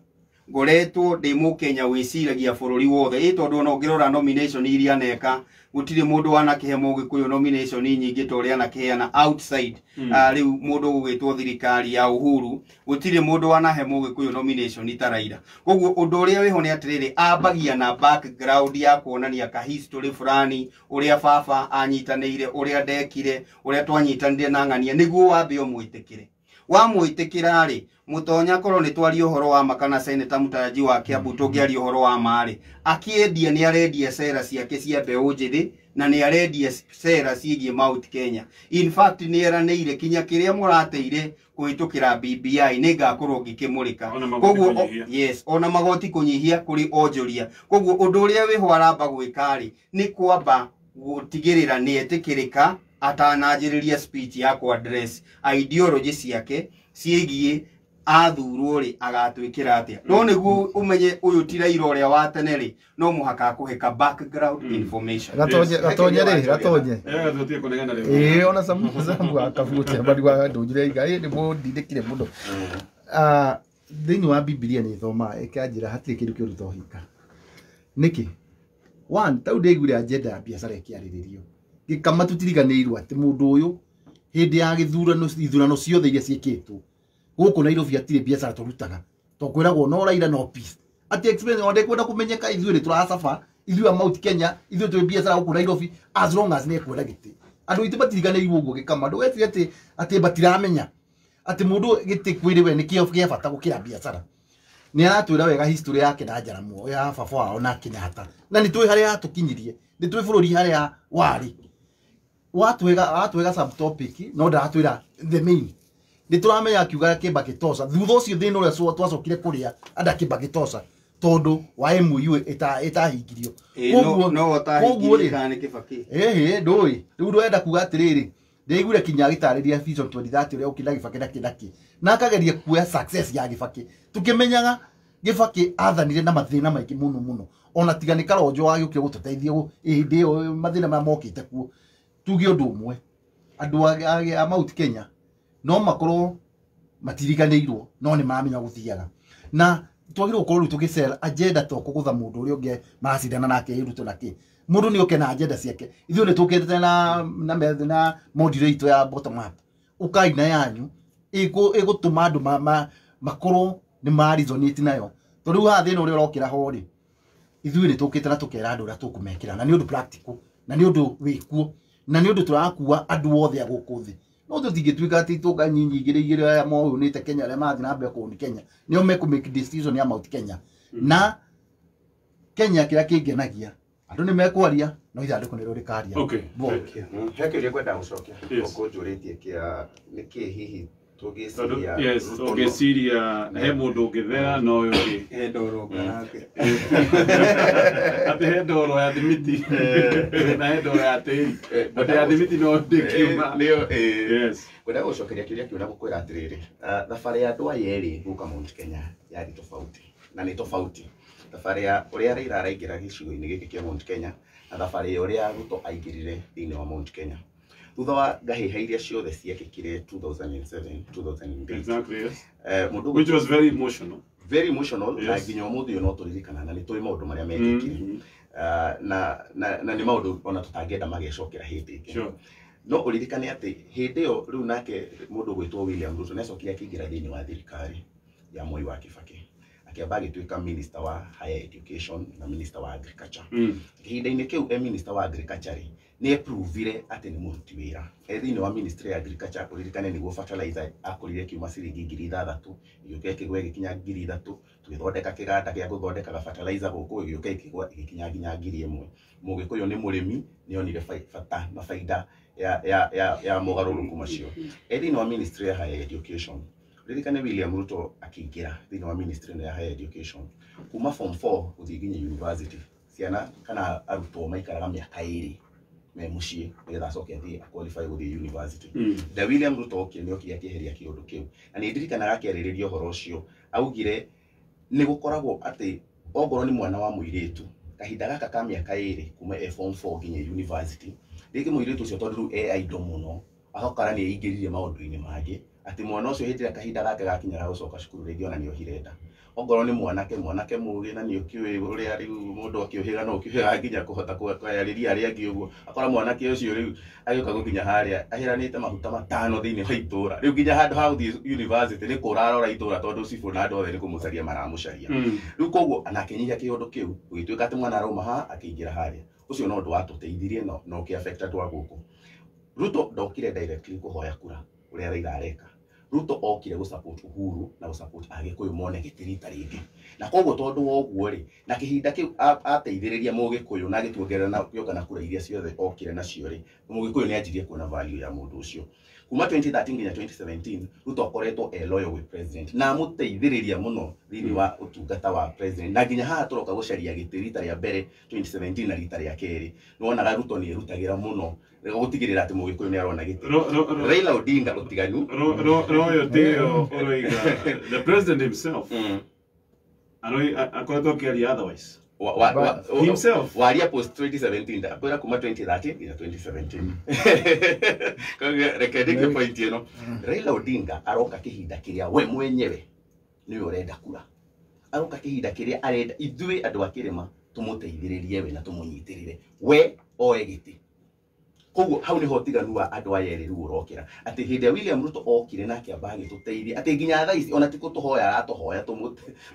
ngoretwo ndĩ mũkenya wĩciragia bũrũri wothe. Ĩ tondũ ona ũngĩrora nomination iria aneka, gũtirĩ mũndũ wanakĩhe mũgĩkũyũ nomination nyingĩ ta ũrĩa anakĩheana outside. Rĩu mũndũ ũgwĩtwo thirikari ya Uhuru, gũtirĩ mũndũ wanahe mũgĩkũyũ nomination ta Raila. Koguo ũndũ ũrĩa wĩho nĩ atĩrĩrĩ, ambagia na background ya kuonania ka history fulani, ũrĩa baba anyitanĩire, ũrĩa ndekire, ũrĩa twanyitanĩire na ng'ania, nĩguo wambe ũmwĩtĩkĩre. Wamwĩtĩkĩra rĩ, mũtonya korwo nĩ twaria ũhoro wa ma kana seneta mũtaraji wa Kiambu tũngĩaria ũhoro wa ma rĩ, akĩendia nĩ arendia cera ciake cia mbeũ njĩthĩ na nĩ arendia cera ciĩgiĩ Mount Kenya. In fact nĩ eranĩire kinya kĩrĩa mũrateire kũhĩtũkĩra BBI nĩ ngakorwo ngĩkĩmũrĩka. Koguo yes, ona magoti kũnyihia kũrĩ onjoria. Koguo ũndũ ũrĩa wĩho aramba gwĩka rĩ, nĩ kwamba gũtigĩrĩra nĩ etĩkĩrĩka atananjĩrĩria speech ya ku address ideology ciake ciĩgiĩ athurwo rĩ agatwĩkĩra atĩa. No nĩguo ũmenye ũyũ ti Raila ũrĩa wa tene rĩ, no mũhaka akũhe ka background information. Gatonye rĩ, Gatonye. Ĩĩ ona Samu akabutia bari wa ndũnjire iga ĩ nĩ mũndindĩkire mũno. Thĩinĩ wa Bibilia nĩ thoma ĩkanjĩra hatirĩ kĩndũ kĩũru ta ũhinga. Nĩkĩ? One, tau ndĩiguire agenda ya biacara ĩkĩarĩrĩrio. Gĩkama tũtiriganĩirwo atĩ mũndũ ũyũ hĩndĩ ya gĩthurano, ithurano ciothe iria ciĩkĩtwo gũkũ Nairobi hatirĩ biacara tũrutaga, tũkwĩragwo no Raila no peace. Atĩ experience ona ndekwenda kũmenyeka ithuĩ nĩ tũracaba, ithuĩ a Mount Kenya, ithuĩ twĩ biacara gũkũ Nairobi as long as nĩ ekwenda gĩtĩ. Andũ aitũ matiriganĩirwo ũguo gĩkama, ndũgecirie atĩ batiramenya Atĩ mũndũ gĩtĩ kwĩrĩ we nĩkĩo gĩa bata gũkĩra biacara. Nĩ aratwĩra wega history yake na Jaramogi ya baba wao na Kenyatta. Na nĩ tũĩ harĩa atũkinyirie, nĩ tũĩ bũrũri harĩa warĩ. Watwĩga subtopic no ndaratwĩra the main. Nĩ tũramenya akiuga Kibaki tosha. Thutha ũcio thĩna ũrĩa twacokire kũrĩa anda Kibaki tosha tondũ wa MOU ĩtahingirio. No ũtahingirie kana nĩ Kibaki. Ĩhĩ ndũĩ. Rĩu ndĩrenda kuga atĩrĩrĩ, ndĩraiguire kinya agĩtarĩria Vision 2030 ũrĩa ũkĩra Gĩbakĩ na kĩ na akageria kuoya success ya Gĩbakĩ. Tũkĩmenyaga Gĩbakĩ athanire na mathĩna maingĩ mũno mũno. Ona tiga nĩ Kalonzo wagĩũkire gũtũteithia hĩndĩ ĩyo mathĩna marĩa mokĩte kuo. Tuge ũndũ ũmwe, andũ a Mount Kenya no makorwo matiriganĩirwo no nĩ maramenya gũthiaga. Na twagĩrĩirwo gũkorwo rĩu tũgĩcera agenda to kũgũtha mũndũ ũrĩa ũngĩ maracindana nake Ruto na kĩ. Mũndũ nĩ oke na agenda ciake. Ithuĩ nĩ tũkĩte na model itũ ya bottom up. Ũkai na yanyu ĩgũtũma andũ makorwo nĩ ma resonate nayo. Tondũ rĩu haha thĩna ũrĩa ũrokĩra ho rĩ, ithuĩ nĩ tũkĩte na tũkera andũ ũrĩa tũkũmekĩra, na nĩ ũndũ practical, na nĩ ũndũ wĩkuo, na nĩ ũndũ tũrakua andũ othe a gũkũ thĩ. No tũtingĩtuĩka atĩ tũka nyinyi igĩrĩ igĩrĩ aya moyũnĩte Kenya arĩa marathiĩ na mbere kũũni Kenya nĩo mekũ make decision ya Mount Kenya. Na Kenya kĩrĩa kĩngenagia andũ nĩ mekwaria no ithandũkũ nĩrĩo rĩkaria. Okay. He kĩũria ngwenda gũcokia ũkũnjũrĩtie kĩa nĩkĩ hihi tũngĩciria. Yes, ũngĩciria he mũndũ ũngĩthera no ũyũ ũngĩ. He ndoro ngarake. Atĩ he ndoro ya thimiti na he ndoro ya tĩri. But ya thimiti no ndĩkiuma. Yes. Ngwenda gũcokeria kĩũria kĩu na gũkwĩra atĩrĩrĩ, thabarĩ ya andũ aya erĩ gũka Mount Kenya yarĩ tofauti na nĩ tofauti. Thabarĩ ya ũrĩa Raila araingĩra gĩcigo-inĩ gĩkĩ kĩa Mount Kenya na thabarĩ ya ũrĩa Ruto aingĩrire thĩinĩ wa Mount Kenya. Thutha wa ngahĩha iria ciothe ciekĩkire 2007, 2008. Exactly, yes. Which was very emotional. Very emotional. Na nginya ũmũthĩ ũyũ no tũririkana na nĩ tũĩ maũndũ marĩa mekĩkire. Na nĩ maũndũ ona tũtangĩenda magecokera hĩndĩ ĩngĩ. No ũririkane atĩ hĩndĩ ĩyo rĩu nake mũndũ gwĩtwo William Ruto nĩacokire akĩingĩra thĩinĩ wa thirikari ya Moi wa Kibaki. Akĩamba agĩtuĩka minister wa higher education na minister wa agriculture. Ihinda-inĩ kĩu e minister wa agriculture rĩ, nĩ eprovire atĩ nĩ mũruti wĩra. Thĩinĩ wa ministry ya agriculture ũririkane nĩguo fertilizer akũrire kiuma ciringi 6,000 ĩgĩũka ĩkĩgwa ĩgĩkinya 3,000, tũgĩthondeka kĩganda gĩa gũthondekaga fertilizer gũkũ ĩgĩũka ĩkĩgwa ĩgĩkinya nginya 1,000. Mũgĩkũyũ nĩ mũrĩmi nĩonire bata na baida ya mogarũrũku macio. Thĩinĩ wa ministry ya higher education ririkane William Ruto akĩingĩra thĩinĩ wa ministry ya higher education kuma form 4 gũthiĩ nginya university ciana kana arutwo maikaraga mĩaka 2 me mũciĩ nĩgetha acoke athiĩ qualify gũthiĩ university. Da William Ruto okire nĩokire akĩeheria kĩũndũ kĩu na nĩ ndirikanaga akĩarĩrĩria ũhoro ũcio augire nĩ gũkoragwo atĩ ongorwo nĩ mwana wa mũirĩtu kahinda gaka ka mĩaka 2 kuma e form 4 nginya university rĩngĩ mũirĩtu ũcio tondũ rĩu e idle mũno agakora nĩ aingĩrire maũndũ-inĩ mangĩ atĩ mwana ũcio hĩndĩ ĩrĩa kahinda gake gakinya gũcoka cukuru rĩngĩ ona nĩ ohire nda. Ongorwo nĩ mwanake mũgĩ na nĩ ũkĩũĩ ũrĩa rĩu mũndũ akĩũhĩga no ũkĩũhĩga nginya kũhota kwarĩria arĩa angĩ ũguo akora mwanake ũcio rĩu agĩũka gũkinya harĩa ahĩranĩte mahuta 5 thĩinĩ wa itũra rĩu nginya handũ ha gũthiĩ university nĩ kũrarora itũra tondũ cibũ na andũ othe nĩ kũmũcaria maramũcaria. Rĩu koguo na akĩnyihia kĩũndũ kĩu gũgĩtuĩka atĩ mwana arauma haha akĩingĩra harĩa ũcio no ũndũ watũteithirie no ũkĩ affect andũ a gũkũ. Ruto ndokire directly kũhoya kura ũrĩa Raila areka. Ruto okire gũ support Uhuru na gũ support Agĩkũyũ mone gĩtĩ rita rĩngĩ. Na koguo tondũ wa ũguo rĩ, na kĩhinda kĩu ateithĩrĩria Mũgĩkũyũ na agĩtuongerera na gĩũka na kura iria ciothe okire nacio rĩ, Mũgĩkũyũ nĩ anjirie kuona value ya mũndũ ũcio. Kuma 2013 nginya 2017 Ruto akoretwo e loyal with president na amũteithĩrĩria mũno thĩinĩ wa ũtungata wa president na nginya haha tũroka gũcaria gĩtĩ rita rĩa mbere 2017 na rita rĩa kerĩ nĩwonaga Ruto nĩ erutagĩra mũno gũtigĩrĩra atĩ Mũgĩkũyũ nĩ arona gĩtĩ. Raila Odinga ũtiganu Royalty ũroiga the president himself akoretwo akĩaria otherwise himself waria post 2017 ndakwĩra kuma 2013 nginya 2017. Koguo reke ndĩkie point ĩno. Raila Odinga aroka kĩhinda kĩrĩa we mwenyewe nĩwe ũrenda kura, aroka kĩhinda kĩrĩa arenda ithuĩ andũ a kĩrĩma tũmũteithĩrĩrie we na tũmũnyitĩrĩre we oe gĩtĩ. Koguo hau niho ũtiganu wa andũ aya erĩ rĩu ũrokĩra atĩ hĩndĩ ya William Ruto okire na akĩamba agĩtũteithia atĩ nginya thaa ici ona ti kũtũhoya aratũhoya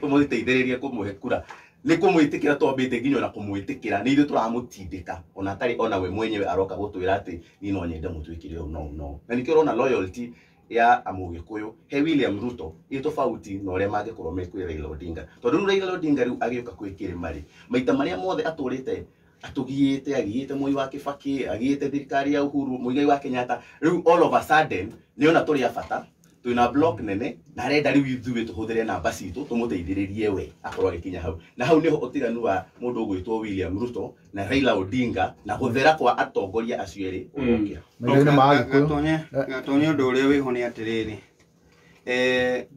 tũmũteithĩrĩrie kũmũhe kura nĩ kũmwĩtĩkĩra twambĩte nginya ona kũmwĩtĩkĩra nĩ ithuĩ tũramũtindĩka ona atarĩ ona we mwenyewe aroka gũtwĩra atĩ niĩ no nyende mũtwĩkĩre ũũ no no na nĩkĩo ũrona loyalty ya Mũgĩkũyũ he William Ruto ĩ tofauti na ũrĩa mangĩkorwo me kwĩ Raila Odinga, tondũ rĩu Raila Odinga rĩu agĩũka kwĩ kĩrĩma rĩ, maita marĩa mothe atũrĩte atũgiĩte, agiĩte Moi wa Kibaki, agiĩte thirikari ya Uhuru Muigai wa Kenyatta, rĩu all of a sudden nĩona tũrĩ a bata, twĩna block nene na arenda rĩu ithuĩ tũhũthĩre namba citũ tũmũteithĩrĩrie we akorwo agĩkinya hau. Na hau nĩho ũtiganu wa mũndũ ũgwĩtwo William Ruto na Raila Odinga na gũthera kwa atongoria acio erĩ ũrokĩra. Maitho-inĩ ma Agĩkũyũ. Gatonye, ũndũ ũrĩa wĩho nĩ atĩrĩrĩ,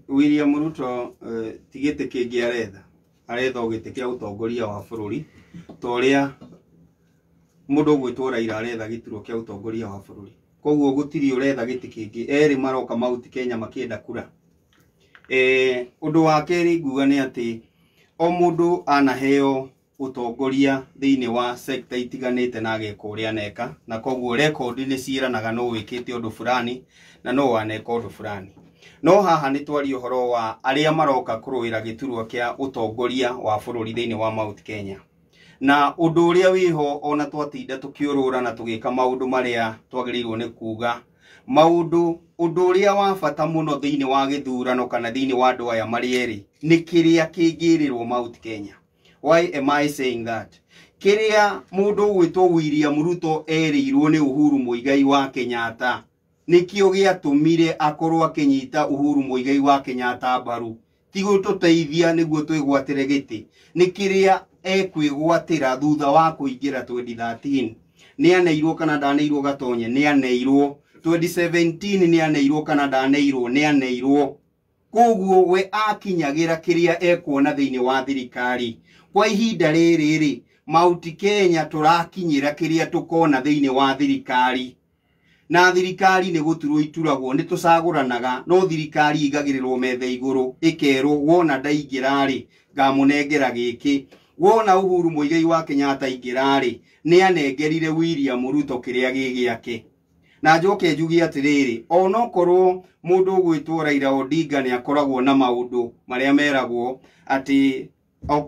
William Ruto ti gĩtĩ kĩngĩ aretha, aretha o gĩtĩ kĩa ũtongoria wa bũrũri ta ũrĩa mũndũ ũgwĩtwo Raila aretha gĩturwa kĩa ũtongoria wa bũrũri. Koguo gũtirĩ ũretha gĩtĩ kĩngĩ, erĩ maroka Mount Kenya makĩenda kura. Ũndũ wa kerĩ nguga nĩ atĩ o mũndũ anaheo ũtongoria thĩinĩ wa sector itiganĩte na ageka ũrĩa aneka, na koguo rekondi nĩ ciĩranaga no wĩkĩte ũndũ fulani na no waneka ũndũ fulani. No haha nĩ twaria ũhoro wa arĩa maroka kũrũĩra gĩturwa kĩa ũtongoria wa bũrũri thĩinĩ wa Mount Kenya. Na ũndũ ũrĩa wĩho ona twatinda tũkĩũrũra na tũgĩka maũndũ marĩa twagĩrĩirwo nĩ kuga, maũndũ ũndũ ũrĩa wa bata mũno thĩinĩ wa gĩthurano kana thĩinĩ wa andũ aya marĩ erĩ nĩ kĩrĩa kĩngĩrĩrwo Mount Kenya. Why am I saying that? Kĩrĩa mũndũ ũgwĩtwo William Ruto erĩirwo nĩ Uhuru Muigai wa Kenyatta nĩkĩo gĩatũmire akorwo akĩnyita Uhuru Muigai wa Kenyatta mbaru, ti gũtũteithia nĩguo twĩgwatĩre gĩtĩ, nĩ kĩrĩa ekwĩgwatĩra thutha wa kũingĩra 2013. Nĩ aneirwo kana ndaneirwo Gatonye? Nĩ aneirwo. 2017 nĩ aneirwo kana ndaneirwo? Nĩ aneirwo. Koguo we akinyagĩra kĩrĩa ekuona thĩinĩ wa thirikari kwa ihinda rĩrĩ rĩ, Mount Kenya tũrakinyĩra kĩrĩa tũkona thĩinĩ wa thirikari, na thirikari nĩ gũturwo ituragwo, nĩ tũcagũranaga, no thirikari igagĩrĩrwo metha igũrũ ĩkerwo wona ndaingĩra rĩ ngamũnengera gĩkĩ, wona Uhuru Muigai wa Kenyatta aingĩra rĩ nĩ anengerire William Ruto kĩrĩa gĩ gĩake. Na njoke njuge atĩrĩrĩ, onokorwo mũndũ ũgwĩtwo Raila Odinga nĩ akoragwo na maũndũ marĩa meragwo atĩ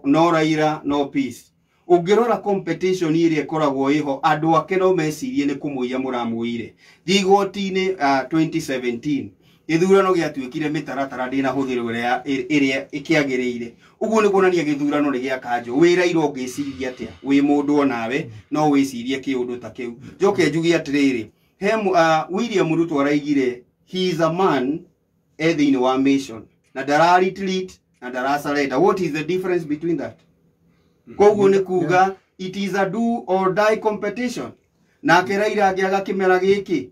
no Raila no peace, ũngĩrora competition ĩrĩa ĩkoragwo ĩho andũ ake no mecirie nĩ kũmũiya mũramũire. Thiĩ igoti-inĩ 2017 gĩthurano gĩatuĩkire mĩtaratara ndĩnahũthĩrwo ĩrĩa ĩkĩagĩrĩire. Ũguo nĩ kuonania gĩthurano nĩ gĩa kanjũ. Wĩ Raila ũngĩciria atĩa? Wĩ mũndũ onawe no wĩcirie kĩũndũ ta kĩu. Njoke njuge atĩrĩrĩ, he William Ruto araigire he is a man e thĩinĩ wa mission na ndara retreat na ndara surrender. What is the difference between that? Koguo nĩ kuga it is a do or die competition. Nake Raila angĩaga kĩmera gĩkĩ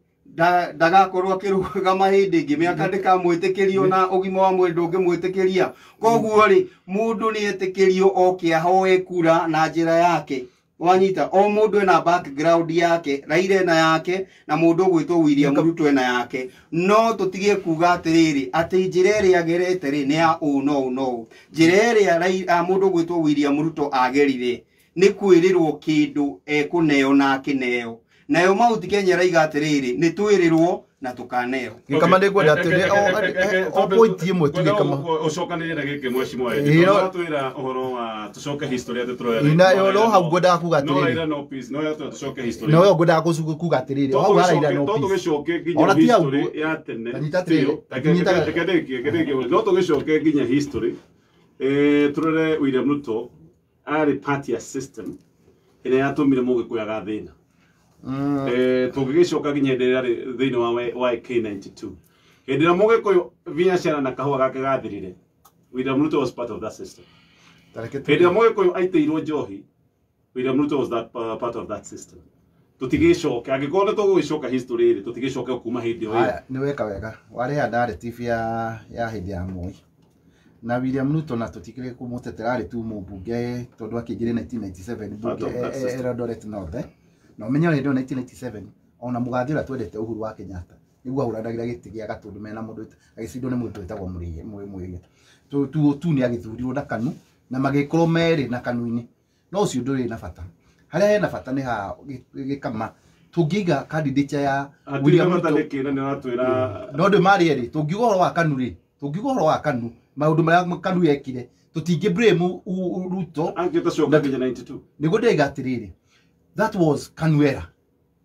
ndagakorwo akĩrũgama hĩndĩ ĩngĩ, mĩaka ndĩkamwĩtĩkĩrio na ũgima wa mwĩrĩ ndũngĩmwĩtĩkĩria. Koguo rĩ, mũndũ nĩ etĩkĩrio oke ahoe kura na njĩra yake. Wanyita, o mũndũ ena background yake, Raila ena yake na mũndũ ũgwĩtwo William Ruto ena yake. No tũtige kuga atĩrĩrĩ atĩ njĩra ĩrĩa agerete rĩ nĩ ya ũũ no ũũ no ũũ. Njĩra ĩrĩa mũndũ ũgwĩtwo William Ruto agerire nĩ kwĩrĩrwo kĩndũ ekũneo na akĩneo. Nayo Mount Kenya ĩraiga atĩrĩrĩ nĩ twĩrĩrwo na tũkaneo. Gĩkama nĩ ngwenda atĩrĩ o point ĩmwe tu gĩkama. Ũcokanĩrĩre na gĩkĩ mheshimiwa Eddie. Twĩra ũhoro wa tũcoke history atĩ tũroya. Na no hau ngwendaga kuga atĩrĩrĩ. No Raila no peace, no tũcoke history. No ngwendaga kuga atĩrĩrĩ. Hau ha Raila no peace. Tũgĩcoke nginya history ya tene. Nyita atĩrĩrĩ. No tũgĩcoke nginya history. Tũrore William Ruto arĩ party ya system ĩrĩa yatũmire Mũgĩkũyũ agathĩna. Tũngĩgĩcoka nginya hĩndĩ ĩrĩa arĩ thĩinĩ wa YK92 hĩndĩ ĩrĩa Mũgĩkũyũ biacara na kahũa gake gathirire, William Ruto was part of that system. Hĩndĩ ĩrĩa Mũgĩkũyũ aitĩirwo njohi, William Ruto was that part of that system. Tũtigĩcoke, angĩkorwo nĩ tũgũgĩcoka history rĩ, tũtigĩcoke kuma hĩndĩ ĩyo. Nĩ weka wega wareha narrative ya hĩndĩ ya Moi na William Ruto, na tũtikĩrĩ kũmũtetera, arĩ tu mũmbunge tondũ akĩingĩre 1997 mbunge Eldoret North. Na ũmenye hĩndĩ ĩyo 1997 ona mũgathĩ ũrĩa twendete Uhuru wa Kenyatta nĩguo ahũranagĩra gĩtĩ gĩa Gatũndũ mena mũndũ agĩcindwo nĩ mũndũ wĩtagwo Mũrĩge. Tu nĩ agĩthurirwo na KANU na magĩkorwo merĩ na KANU-inĩ. No ũcio ndũrĩ na bata. Harĩa hena bata nĩ ha gĩkama tũngĩiga candidature ya William Ruto. No ndũ marĩ erĩ, tũngiuga ũhoro wa KANU rĩ, tũngiuga ũhoro wa KANU maũndũ marĩa KANU yekire tũtingĩ blame Ruto. Angĩtũcoka nginya 92. Nĩguo ndĩraiga atĩrĩrĩ, that was KANU era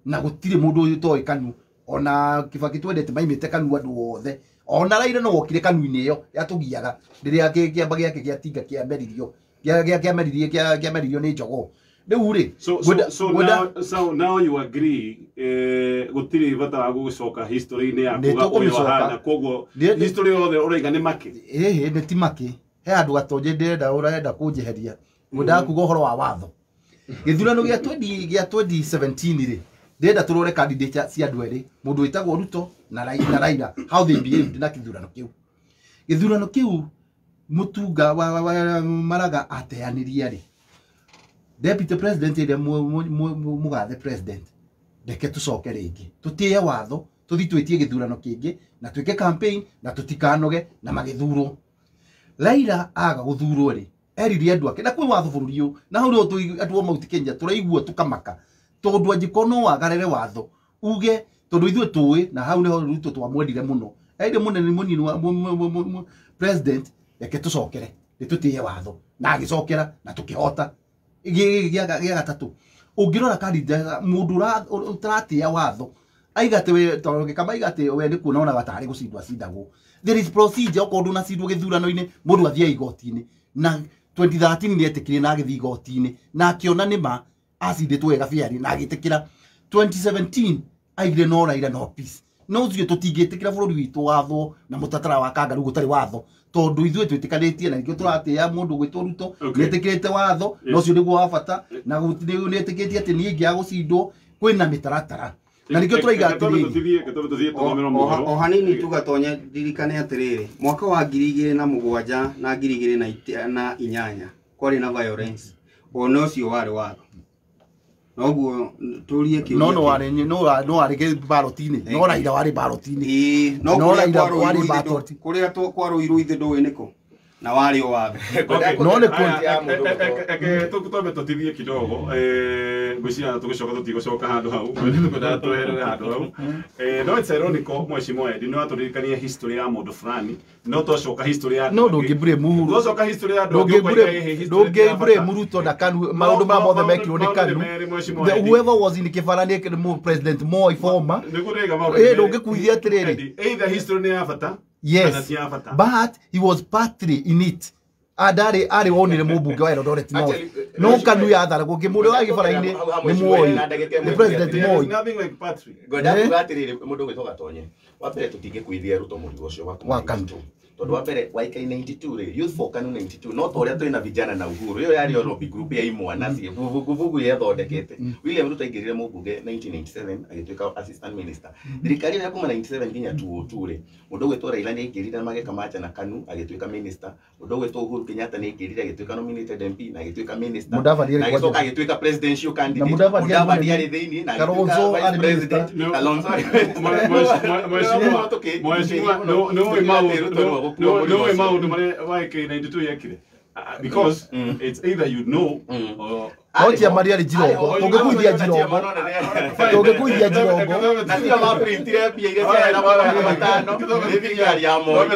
na gũtirĩ mũndũ ũtoĩ KANU Ona Kibaki twendete maimĩte Kanu andũ othe. Ona Raila no wokire Kanu-inĩ ĩyo yatũgiaga rĩrĩa kĩamba gĩake gĩa tinga kĩameririo. Kĩameririo nĩ jogoo. Rĩu rĩ So now you agree gũtirĩ bata wa gũgĩcoka history-inĩ ya kuga ũyũ ahana, koguo history yothe ũraiga nĩ makĩ. Ĩhĩ nĩ ti makĩ. He handũ Gatonye ndĩrenda ũrenda kũnjeheria. Ngwendaga kuga ũhoro wa watho. Gĩthurano gĩa 2017 rĩ ndĩrenda tũrore candidate cia andũ erĩ, mũndũ wĩtagwo Ruto na Raila, how they behaved na kĩthurano kĩu. Gĩthurano kĩu Mutunga wa Maraga ateanĩria rĩ, deputy president ĩrĩa mũgathe president, reke tũcoke rĩngĩ tũtĩe watho, tũthiĩ twĩtie gĩthurano kĩngĩ na twĩke campaign na tũtikanoge na magĩthurwo. Raila aga gũthurwo rĩ, erire andũ ake na kwĩ watho bũrũri ũyũ, na hau nĩho andũ a Mount Kenya tũraigua tũkamaka, tondũ angĩkorwo no wagarere watho uge, tondũ ithuĩ tũĩ na hau nĩho Ruto twamwendire mũno, erire mũnene mũnini wa president reke tũcokere nĩ tũtĩe watho, na agĩcokera na tũkĩhota. Gĩa gatatũ, ũngĩrora candidate mũndũ ũtaratĩĩa watho aiga atĩ we, tondũ Gĩkama aiga atĩ we nĩ kuona onaga tarĩ gũcindwo acindagwo. There is procedure, okorwo ndũnacindwo gĩthurano-inĩ mũndũ athiĩ igoti-inĩ. Na 2013 nĩ etĩkire na agĩthiĩ igoti-inĩ na akĩona nĩ ma acindĩtwo wega biarĩ na agĩtĩkĩra. 2017 aigire no Raila no peace. No ũcio tũtingĩtĩkĩra bũrũri witũ wathwo na mũtaratara wa kangaroo gũtarĩ watho, tondũ ithuĩ twĩtĩkanĩtie na nĩkĩo tũratĩĩa mũndũ gwĩtwo Ruto nĩetĩkĩrĩte watho, na ũcio nĩguo wa bata, na nĩetĩkĩtie atĩ niĩ ingĩaga gũcindwo kwĩna mĩtaratara, na nĩkĩo tũraiga atĩrĩrĩ. O hanini tu Gatonye, ndirikane atĩrĩrĩ, mwaka wa 2007 na 2008 kwarĩ na violence, ona ũcio warĩ watho. Noguo tũrie kĩũria. No warĩ no warĩ ballot-inĩ, no Raila warĩ ballot-inĩ. No kũrĩa kwarũirwo ithe ndũĩ nĩkũ, na warĩ o watho. No nĩ twambe tũtithie kidogo, ngwĩciria tũgĩcoka tũtigũcoka handũ hau, tũkwendaga tweherere handũ hau. No it's ironical, Mheshimiwa Eddie, no atũririkanie history ya mũndũ fulani, no twacoka history ya no ndũngĩblame Uhuru, twacoka history ya ndũngĩblame Ruto na Kanu, maũndũ maya mothe mekirwo nĩ Kanu. Whoever was in Kĩbara nĩ President Moi former, ndũngĩkuithia atĩrĩrĩ, either history nĩ ya bata. Yes, but he was partly in it. Adari ari wonire mũmbunge wa Eldoret North. No Kanu yatharagwo ngĩmũrĩ wa gĩbara-inĩ nĩ Moi, nĩ President Moi. Nothing like Patrick. Ngwenda kuga atĩrĩrĩ, mũndũ ũgwĩtwo Gatonye, wa mbere tũtingĩkuithia Ruto mũrigo ũcio wa Kanu. Tondũ wa mbere YK 92 rĩ, Youth for Kanu 92, no ta ũrĩa twĩ na vijana na Uhuru, ĩyo yarĩ o lobby group ya imwana ciĩ vuguvugu yethondekete. William Ruto aingĩrire mũmbunge 1997 agĩtuĩka assistant minister. Thirikari ĩyo ya kuma 97 nginya 2002 rĩ, mũndũ ũgwĩtwo Raila nĩ aingĩrire na mageka macha na Kanu agĩtuĩka minister. Mũndũ ũgwĩtwo Uhuru Kenyatta nĩ aingĩrire agĩtuĩka nominated MP na agĩtuĩka minister. Na agĩcoka agĩtuĩka presidential candidate. Mudavadi arĩ thĩinĩ na agĩtuĩka vice president. Kalonzo arĩ Mheshimiwa, no maũndũ marĩa YK 92 yekire, because it's either you know or no Chiamari arĩ Jirongo, tũngĩkuithia Jirongo, tũngĩkuithia Jirongo na tio maprintire mbia iria ciarĩ na magana matano nĩ thirikari ya Moi.